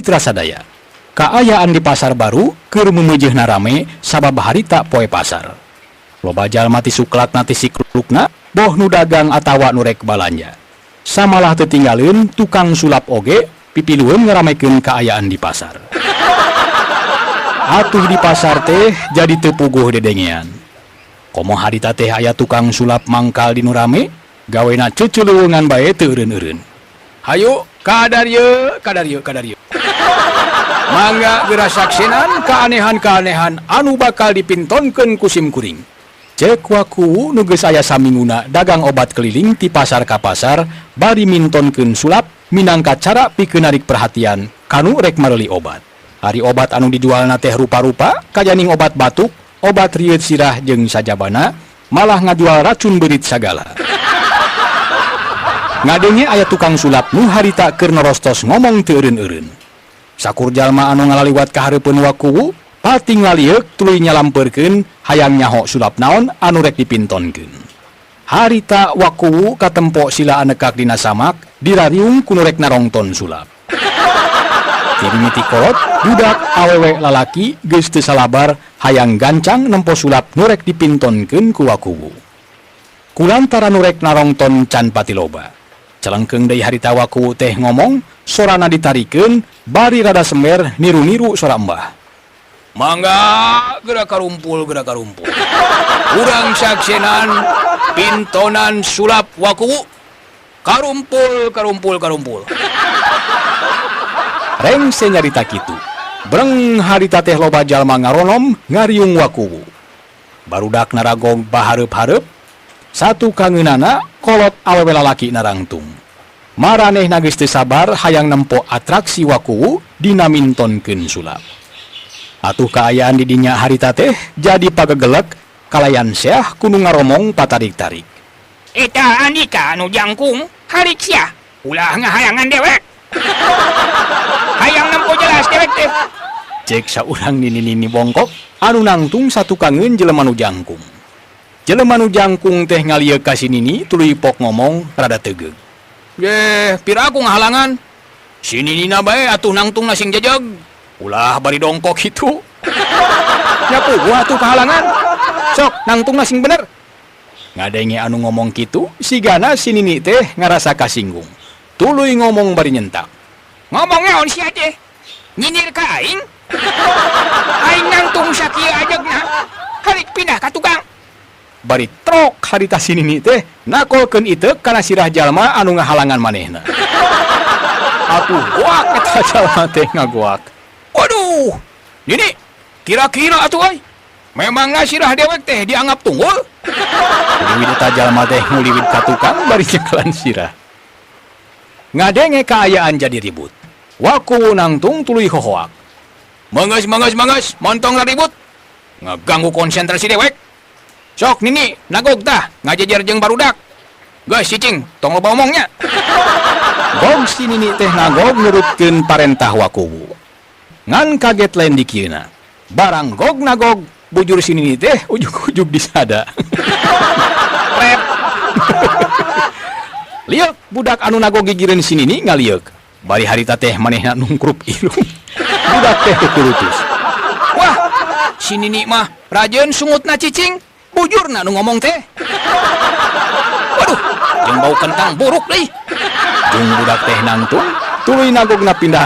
Mitra sadaya. Kaayaan di pasar baru keur mumujeuhna rame sabab harita poe pasar. Loba jalma ti suklakna ti siklukna, boh nu dagang atawa nu rek balanja. Samalah teu tinggaleun tukang sulap oge pipilueun ngaramekeun kaayaan di pasar. Atuh di pasar teh jadi teu puguh dedengean. Komo harita teh aya tukang sulap mangkal di nu rame, gawena ceuceuleuweungan bae teu eureun-eureun. Hayu, kadarieu, kadarieu, kadarieu. Mangga geura saksinan keanehan-keanehan anu bakal dipintonkeun ku sim kuring. Cek Wakuwu nu geus aya saminguna dagang obat keliling ti pasar ka pasar bari mintonkeun sulap minangka cara pikeun narik perhatian kanu rek mareuli obat. Ari obat anu dijualna teh rupa-rupa, kajaning obat batuk, obat rieut sirah jeung sajabana, malah ngajual racun beurit sagala. Ngadenge aya tukang sulap nu harita keur norostos ngomong teu eureun-eureun. Sakur jalma anu ngalaliwat ka hareupeun Wakuwu, pating lalieuk tuluy nyalampeurkeun hayang nyaho sulap naon anu rek dipintonkeun. Harita Wakuwu katempo sila anekak dina samak, dirariung ku nu rek narongton sulap. Ti mimiti kolot, budak, awewe, lalaki geus teu salabar hayang gancang nempo sulap nu rek dipintonkeun ku Wakuwu. Kulantaran nu rek narongton can pati loba. Celengkeung deui harita Wakuwu teh ngomong, sorana ditarikeun bari rada semer niru-niru sora embah. Mangga geura karumpul, geura karumpul. Urang saksenan pintonan sulap Wakuwu. Karumpul, karumpul, karumpul. Rengse nyarita kitu. Breng harita teh loba jalma ngaronom ngariung Wakuwu. Barudak naragog bahareup-hareup, satu kangeunana kolot awewe lalaki narangtung. Maranehna geus teu sabar hayang nempo atraksi Wakuwu dina mintonkeun sulap. Atuh kaayaan di dinya harita teh jadi pagegelek kalayan seah ku nu ngaromong patarik-tarik. Eta Andika anu jangkung, harik sia. Ulah ngahalangan dewek. Hayang nempo jelas dewek teh. Cek saurang nini-nini bongkok anu nangtung satukangeun jelema nu jangkung. Jelema nu jangkung teh ngalieuk ka si nini tuluy pok ngomong rada tegeug. Yeh, pira aku ngahalangan. Si ninina bae atuh nangtung sing jejeg. Ulah bari dongkok kitu. Nya puguh atuh kahalangan. Sok nangtung sing bener. Ngadenge anu ngomong kitu, sigana si nini teh ngarasa kasinggung. Tuluy ngomong bari nyentak. Ngomong naon sia teh? Nyindir ka aing? Aing nangtung sakieu ajegna. Harik pindah ka tukang. Bari trok harita si nini teh nakolkeun iteuk kana sirah jalma anu ngahalangan manehna. Atuh goak eta jalma teh ngagoak. Waduh, nini, kira-kira atuh euy. Memangna sirah dewek teh dianggap tunggul? Liwid eta jalma teh nguliwid ka tukang bari nyekelan sirah. Ngadenge kaayaan jadi ribut. Wakuwu nangtung tuluy hohoak. Menges, menges, menges, montong ribut. Ngaganggu konsentrasi dewek. Sok nini, nagog tah, ngajejer jeung barudak. Geus cicing, tong loba omongnya. Gog si nini teh nagog nurutkeun parentah Wakuwu. Ngan kaget lain dikieuna. Barang gog nagog, bujur si nini teh ujug-ujug disada. Rep. Lieuk budak anu nagog gigireun si nini ngalieuk. Bari harita teh manehna nungkrup irung. Budak teh kurutus. Wah, si nini mah rajeun sungutna cicing. Bujurna nu ngomong teh. Waduh, jeung bau kentang buruk deui. Jeung budak teh nangtung, tuluy nagogna pindah.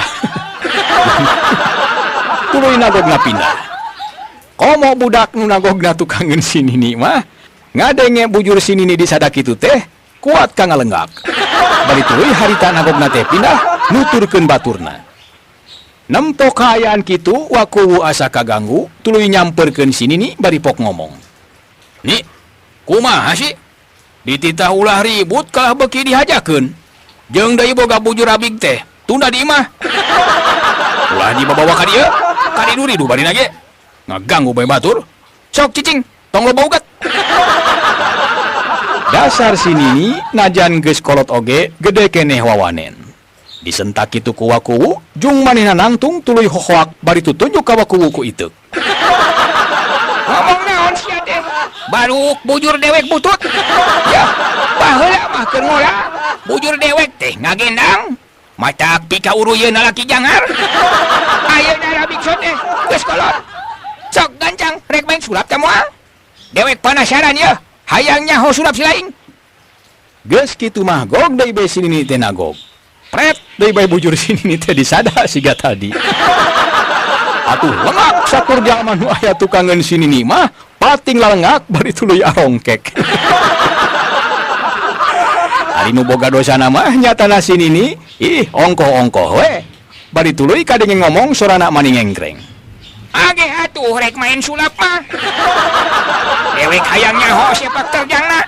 Tuluy nagogna pindah. Komo budak nu nagogna tukangeun si nini mah, ngadenge bujur si nini disada kitu teh, kuat ka ngalenggak. Bari tuluy harita nagogna teh pindah, nuturkeun baturna. Nempo kaayaan kitu, Wakuwu asa kaganggu, tuluy nyamperkeun si nini bari pok ngomong. Ni, kumaha sih? Dititah ulah ribut kalah beuki dihajakeun. Jeung deui boga bujur abig teh, tunda di imah. Ulah dibawa ka dieu, kadidu-ridu barina ge. Ngaganggu bae batur. Sok cicing, tong loba uget. Dasar si nini najan geus kolot oge gede keneh wawanen. Disentak kitu ku Wakuwu, jung manehna nangtung tuluy hohoak bari tutunjuk ka Wakuwu ku iteuk. Ngomong naon sia teh? Baruk bujur dewek butut. Ya, baheula mah keur ngolah. Bujur dewek teh ngagendang. Matak pikauruyeun lalaki jangar. Ayeuna Rabik Shot teh geus kolot. Sok gancang rek main sulap teh moal. Dewek panasaran yeuh, hayang nyaho sulap si laing. Geus kitu mah gog deui bae si nini teh nagog. Pret deui bae bujur si nini teh disada siga tadi. Atuh lengak sakur jalma nu aya tukangeun si nini mah pating lalengak bari tuluy arongkek. Ari nu boga dosana mah nyatana si nini, ih ongkoh-ongkoh we. Bari tuluy kadenge ngomong sorana mani ngengkreng. Age atuh rek main sulap mah. Dewek hayang nyaho sepak terjangna.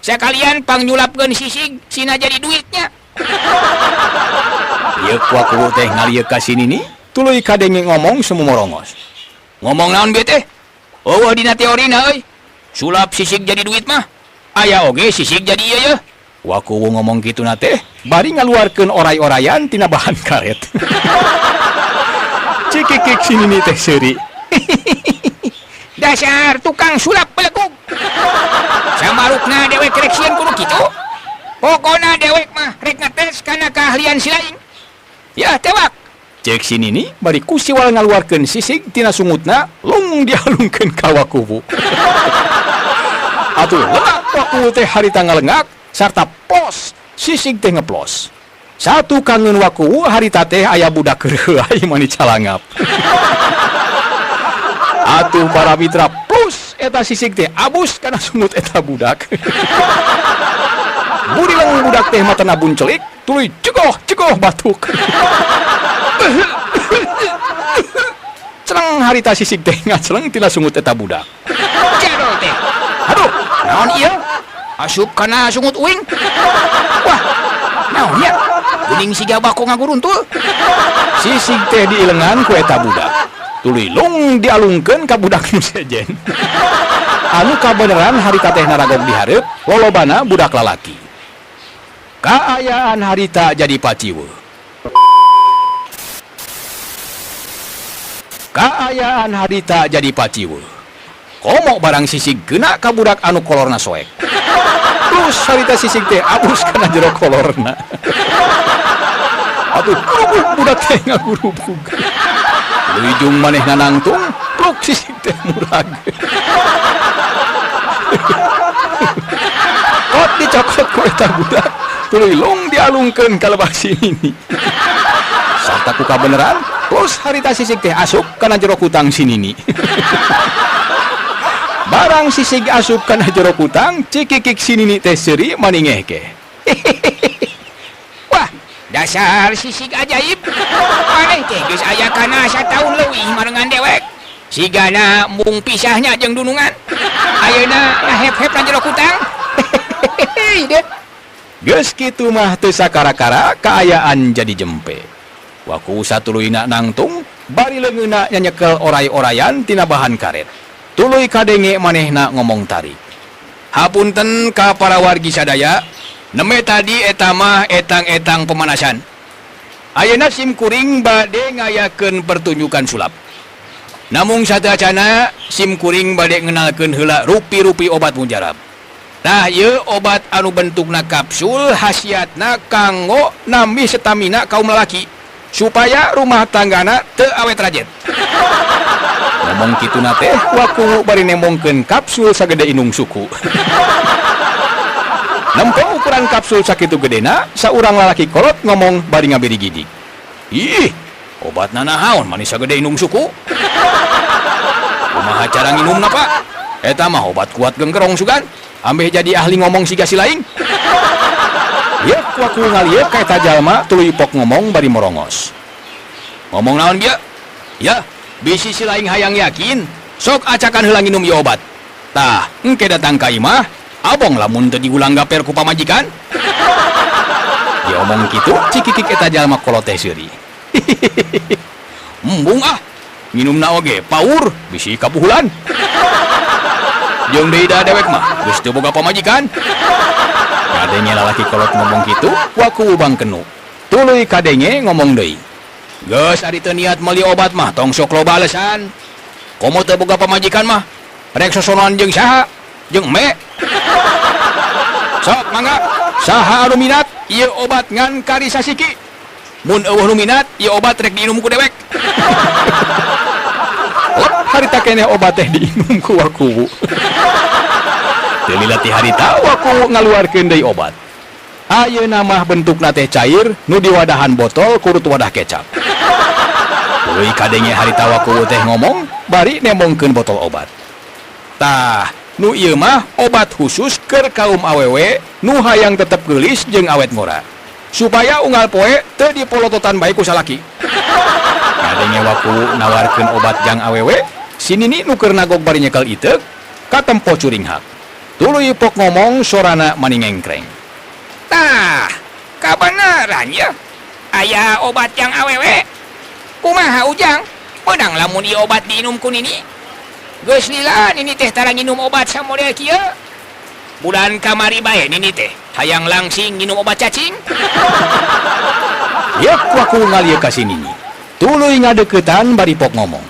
Sekalian pangnyulapkeun sisig sina jadi duitnya. Ieu ku teh ngalieuk ka si nini, tuluy kadenge ngomong sumumorongos. Ngomong naon bieu teh? Eueuh dina teorina euy. Sulap sisig jadi duit mah. Aya oge sisig jadi ieu yeuh. Wakuwu ngomong kituna teh bari ngaluarkeun oray-orayan tina bahan karet. Cikikik si nini teh seuri. Dasar tukang sulap belegug. Samarukna dewek rek sieun kudu kitu. Pokona dewek mah rek ngetes kana keahlian si laing. Yah tewak. Cek si nini bari kusiwal ngaluarkeun sisig tina sungutna lung dialungkeun ka Wakuwu. Atuh lengak Wakuwu teh harita ngalengak sarta plos sisig teh ngeplos. Satu kangen Wakuwu harita teh aya budak keur mani calangap. Atuh para mitra plus eta sisig teh abus kana sungut eta budak. Burileng budak teh matana buncelik tuluy cegoh cegoh batuk. Celeng harita sisig teh ngaceleng tina sungut eta budak. Jadol teh. Aduh, naon ieu? Asup kana sungut uing. Wah, naon ya? Geuning siga bako ngaguruntul. Sisig teh diilengan ku eta budak. Tuluy lung dialungkeun ka budak nu sejen. Anu kabeneran harita teh naragog dihareup, lolobana budak lalaki. Kaayaan harita jadi paciweuh. Kaayaan harita jadi paciweuh. Komo barang sisig kena ka budak anu kolorna soek. Terus harita sisig teh abus kana jero kolorna. Atuh gurubug budak teh ngagurubug. Ujung manehna nangtung, pluk sisig teh murag. Kot dicokot ku eta budak, tuluy lung dialungkeun ka lebah si nini. Sarta ku kabeneran, terus harita sisig teh asup kana jero kutang si nini. Barang sisig asup kana jero kutang, cikikik si nini teh seuri mani ngehkeh. Wah, dasar sisig ajaib. Maneh teh geus aya kana sataun leuwih marengan dewek. Sigana mung pisahnya jeung dunungan. Ayeuna ngahep-hep na jero kutang. Hehehe. Geus kitu mah teu sakara-kara kaayaan jadi jempe. Waku satuluyna nangtung, bari leungeunna nyanyekel oray-orayan tina bahan karet. Tuluy kadenge manehna ngomong tarik. Hapunten ka para wargi sadaya, neme tadi eta mah etang-etang pemanasan. Ayeuna sim kuring bade ngayakeun pertunjukan sulap. Namung sateuacanna sim kuring bade ngenalkeun heula rupi-rupi obat mujarab. Nah, ieu obat anu bentukna kapsul khasiatna kanggo nambih stamina kaum lalaki supaya rumah tanggana teu awet rajet. Ngomong kituna teh Wakuwu bari nembongkeun kapsul sagede indung suku. Nempo ukuran kapsul sakitu gedena, saurang lalaki kolot ngomong bari ngabiri gidig. Ih, obatna naon manis sagede indung suku? Kumaha cara nginumna, Pak? Eta mah obat kuat genggerong sugan. Ambeh jadi ahli ngomong siga si laing. Yeuk Wakuwu ngalieuk ka eta jalma tuluy pok ngomong bari morongos. Ngomong naon bieu? Ya, bisi si laing hayang yakin, sok acakan heula nginum ieu obat. Tah, engke datang ka imah, abong lamun teu digulang gaper ku pamajikan. Diomong kitu, cikikik eta jalma kolot teh seuri. Embung ah, nginumna oge paur bisi kapuhulan. Jeung deui da dewek mah geus teu boga pamajikan. Kadenge lalaki kolot ngomong kitu, Wakuwu bangkenu. Tuluy kadenge ngomong deui. Geus ari teu niat meuli obat mah tong sok loba alesan. Komo teu boga pamajikan mah rek sosonoan jeung saha? Jeung me. Sok mangga, saha anu minat ieu obat ngan kari sasiki. Mun euweuh nu minat, ieu obat rek diinum ku dewek. Lep harita keneh obat teh diinum ku Wakuwu. Teu lila ti harita Wakuwu ngaluarkeun deui obat. Ayeuna mah bentukna teh cair nu diwadahan botol kurut wadah kecap. Tuluy kadenge harita Wakuwu teh ngomong bari nembongkeun botol obat. Tah, nu ieu mah obat khusus keur kaum awewe nu hayang tetep geulis jeung awet ngora. Supaya unggal poe teu dipolototan bae ku salaki. Ngadenge Wakuwu nawarkeun obat jang awewe, si Nini nu keur nagog bari nyekel iteuk, katempo curinghak. Tuluy pok ngomong sorana mani ngengkreng. Tah, kabeneran yeuh. Aya obat jang awewe. Kumaha Ujang? Meunang lamun ieu obat diinum ku Nini? Geus lila Nini teh tara nginum obat samodel kieu. Bulan kamari bae Nini teh hayang langsing nginum obat cacing. Yeuk Wakuwu ngalieu ka si Nini. Tuluy ngadeuketan bari pok ngomong.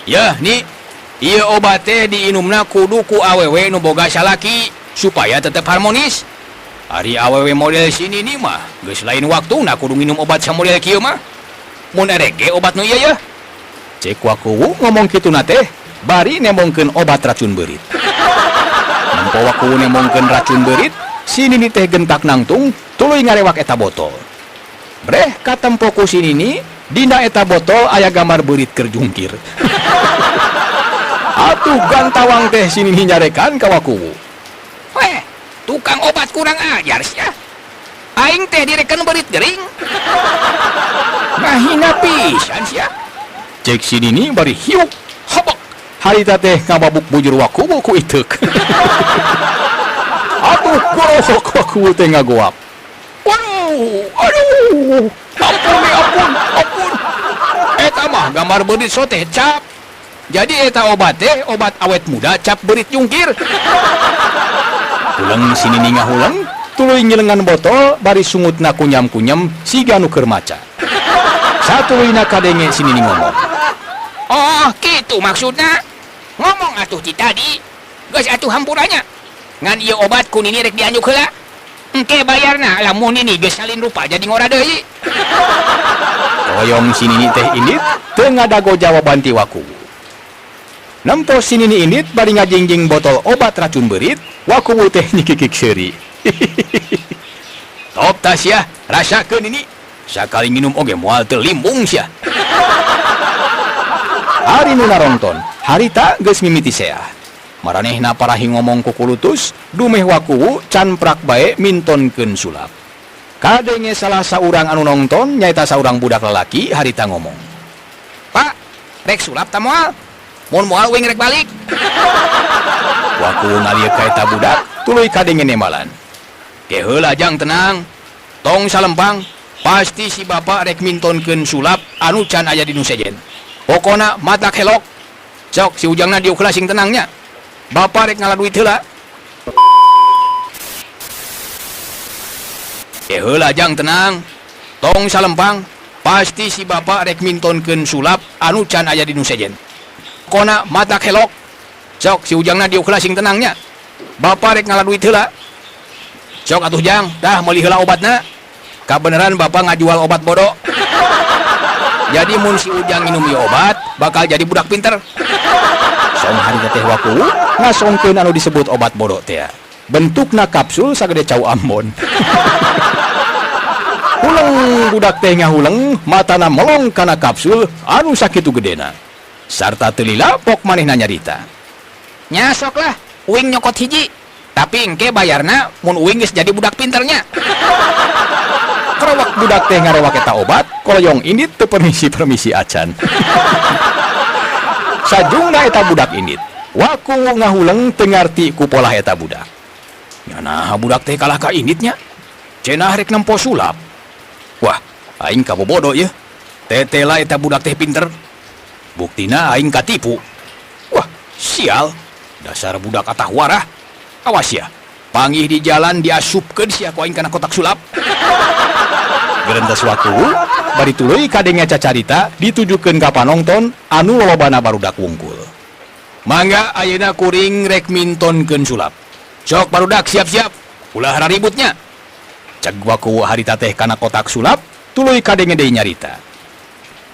Yeuh Ni, ieu obat teh diinumna kudu ku awewe nu boga salaki supaya tetep harmonis. Ari awewe model si Nini mah geus lain waktuna kudu nginum obat samodel kieu mah. Mun erek ge obat nu ieu yeuh. Cek Wakuwu ngomong kituna teh bari nembongkeun obat racun beurit. Nempo Wakuwu nembongkeun racun beurit, si Nini teh gentak nangtung tuluy ngarewak eta botol. Breh katempo ku si Nini, dina eta botol aya gambar beurit keur jungkir. Atuh gantawang teh si Nini nyarekan ka Wakuwu. Weh, tukang obat kurang ajar sia. Aing teh direken beurit gering. Ngahina pisan sia. Cek si Nini bari hiuk hobok. Harita teh ngababuk bujur Wakuwu ku iteuk. Atuh gorohok Wakuwu teh ngagoap. Waduh, aduh, ampun nih, ampun, ampun. Eta mah gambar beurit soteh cap. Jadi eta obat teh obat awet muda cap beurit jungkir. Huleng si Nini ngahuleng, tuluy nyilengan botol bari sungutna kunyam-kunyam siga nu keur maca. Satuluyna kadenge si Nini ngomong. Oh, kitu maksudna. Ngomong atuh ti tadi. Geus atuh hampuranya. Ngan ieu obat ku Nini rek dianjuk heula. Engke bayarna lamun Nini geus salin rupa jadi ngora deui. Koyong si Nini teh indit teu ngadago jawaban ti Wakuwu. Nempo si Nini indit bari ngajingjing botol obat racun beurit, Wakuwu teh nyikikik seuri. Top tah sia, rasakeun Nini. Sakali minum oge moal teu limbung sia. Ari nu narongton, harita geus mimiti seah. Maranehna parahi ngomong kukulutus, dumeh Wakuwu can prak bae mintonkeun sulap. Kadenge salah saurang anu nongton nyaeta saurang budak lalaki harita ngomong. Pak, rek sulap ta moal? Mun moal uing rek balik. Wakuwu ngalieu ka eta budak, tuluy kadenge nembalan. Ke heula jang tenang. Tong salempang, pasti si bapak rek mintonkeun sulap anu can aya di nu sejen. Pokona matak helok. Sok si Ujangna diuk heula sing tenangnya. Bapak rek ngala duit heula. Ke heula jang tenang. Tong salempang, pasti si bapak rek mintonkeun sulap anu can aya di nu sejen. Pokona matak helok. Sok si Ujangna diuk heula sing tenangnya. Bapak rek ngala duit heula. Sok atuh jang, dah meuli heula obatna. Kabeneran bapak ngajual obat bodoh. Jadi mun si Ujang minum ieu obat bakal jadi budak pinter. Song harita teh Wakuwu ngasongkeun anu disebut obat bodoh teh. Bentukna kapsul sagede cau Ambon. Huleng budak teh ngahuleng, matana melong kana kapsul anu sakitu gedena. Sarta teu lila pok manehna nyarita. Nya sok lah, uing nyokot hiji. Tapi engke bayarna mun uing geus jadi budak pinternya. Kerowak budak teh ngarewak eta obat, koloyong indit teu permisi-permisi acan. Sajungna eta budak indit. Wakuwu ngahuleng teu ngarti ku polah eta budak. Nya naha budak teh kalah ka inditnya? Cenah rek nempo sulap. Wah, aing kabobodo yeuh. Tetela eta budak teh pinter. Buktina aing katipu. Wah, sial. Dasar budak atah warah. Awas ya, panggih di jalan diasupkeun sia ku aing kana kotak sulap. Gerentes Wakuwu bari tuluy kadenge cacarita ditujukeun ka panongton anu lolobana barudak wungkul. Mangga ayeuna kuring rek mintonkeun sulap. Sok barudak siap-siap, ulah raributnya. Ceg Wakuwu harita teh kana kotak sulap, Tuluy kadenge deui nyarita.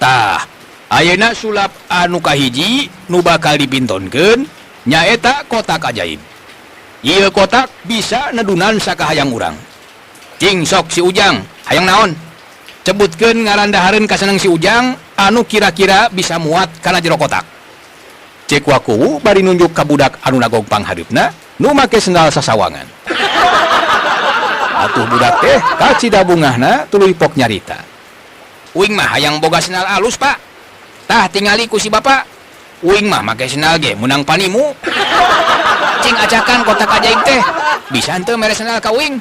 Tah, ayeuna sulap anu kahiji nu bakal dipintonkeun nyaeta kotak ajaib. Ieu kotak bisa nedunan sakahayang urang. Cing sok si Ujang, hayang naon? Sebutkeun ngaran dahareun kaseneng si Ujang anu kira-kira bisa muat kana jero kotak. Cek Wakuwu bari nunjuk ka budak anu nagog panghareupna nu make sendal sasawangan. Atuh budak teh kacida bungahna tuluy pok nyarita. Uing mah hayang boga sendal alus, Pak. Tah tingali ku si Bapak. Uing mah make sendal ge meunang panimu. Cing acakan kotak ajaib teh. Bisa henteu mere sendal ka uing?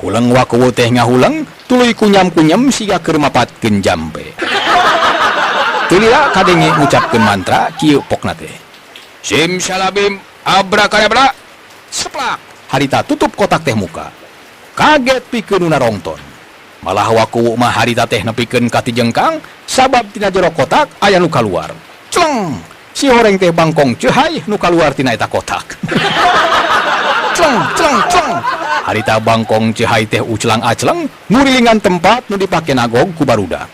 Huleng Wakuwu teh ngahuleng tuluy kunyam-kunyam siga keur mapatkeun jampe. Teu lila kadenge ngucapkeun mantra kieu pokna teh. Simsalabim abrakadabra. Seplak harita tutup kotak teh muka. Kaget pikeun nu narongton. Malah Wakuwu mah harita teh nepikeun ka tijengkang sabab tina jero kotak aya nu kaluar. Cleng! Si horeng teh bangkong ceuhai nu kaluar tina eta kotak. Cleng cleng cleng. Harita bangkong ceuhai teh uclang acleng ngurilingan tempat nu dipake nagog ku barudak.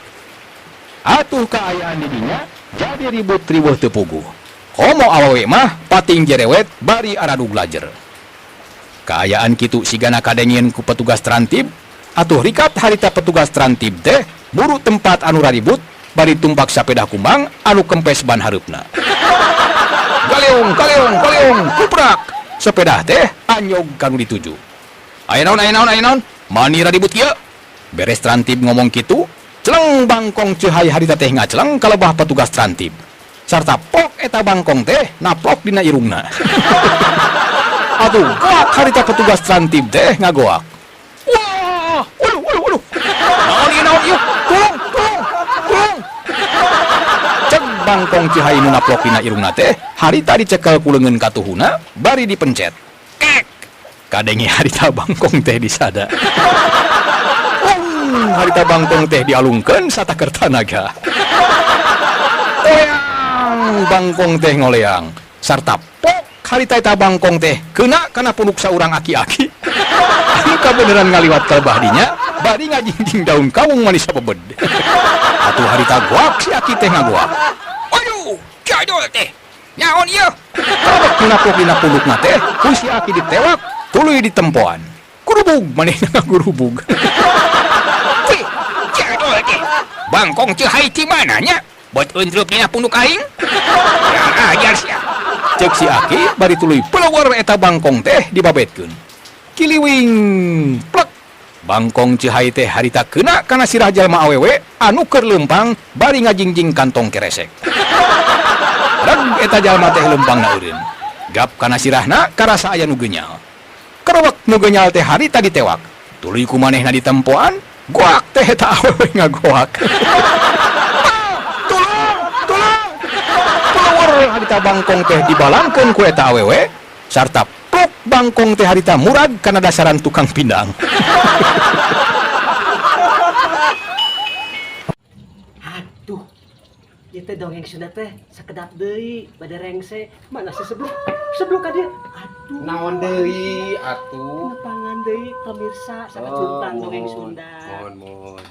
Atuh kaayaan di dinya jadi ribut riweuh teu puguh. Komo awewe mah pating jerewet bari aradug lajer. Kaayaan kitu sigana kadengieun ku petugas Trantib, atuh rikat harita petugas Trantib teh buru tempat anu raribut bari tumpak sapeda kumbang anu kempes ban hareupna. Galeung galeung galeung kuprak. Sepeda teh anyog kanu dituju. Aya naon aya naon aya naon? Mani raribut kieu? Beres Trantib ngomong kitu, celeng bangkong ceuhai harita teh ngacleng kalebah petugas Trantib. Sarta pok eta bangkong teh naplok dina irungna. Atuh goak harita petugas Trantib teh ngagoak. Wah, waduh waduh waduh. Naon ieu naon ieu? Tulung, tulung, tulung. Cek bangkong ceuhai nu naplok dina irungna teh harita dicekel ku leungeun katuhuna bari dipencet. Kek. Kadenge harita bangkong teh disada. Wung, harita bangkong teh dialungkeun sataker tanaga. Oleang bangkong teh ngoleang sarta pok harita eta bangkong teh kena kana punuk saurang aki-aki. Anu kabeneran ngaliwat kalebah dinya bari ngajingjing daun kawung manis sapebed. Atuh harita goak si aki teh ngagoak. Aduh, jadul teh. Naon ieu? Karabak naplok dina punukna teh ku si aki ditewak tuluy ditempoan. Kurubug manehna ngagurubug. Wih, jadul teh. Bangkong ceuhai ti mana nya? Buat eundreup dina punuk aing? Kurang ajar sia. Cek si aki bari tuluy pelewar eta bangkong teh dibabetkeun. Kiliwing plek. Bangkong ceuhai teh harita kena kana sirah jalma awewe anu keur leumpang bari ngajingjing kantong keresek. Reg eta jalma teh leumpangna eureun. Gap kana sirahna karasa aya nu geunyal. Kerewek nu geunyal teh harita ditewak. Tuluy ku manehna ditempoan, goak teh eta awewe ngagoak. Tulung, tulung. Pelewar harita bangkong teh dibalangkeun ku eta awewe sarta pluk bangkong teh harita murag kana dasaran tukang pindang. Aduh, ieu teh dongeng Sunda teh sakedap deui bade rengse. Mana si sebluk? Sebluk ka dieu. Aduh. Naon deui atuh? Nepangan deui pemirsa sakacuntan dongeng Mohon. Sunda. Mohon, mohon.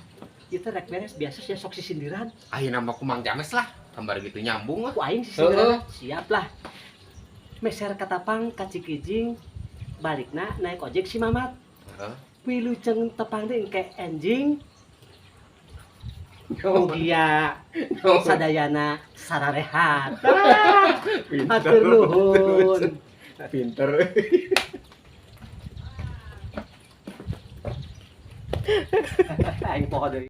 Ieu teh rek beres biasa sia sok sisindiran. Ayeuna mah ku Mang James lah. Gambar gitu nyambung lah. Ku aing sisindiran. Siap lah. Meser katapang ka Cikijing, balikna naik ojek si Mamat. Heeh. Wilujeng tepang deui engke enjing. Mugia sadayana sararehat. Hatur nuhun. Pinter. Aing poho deui.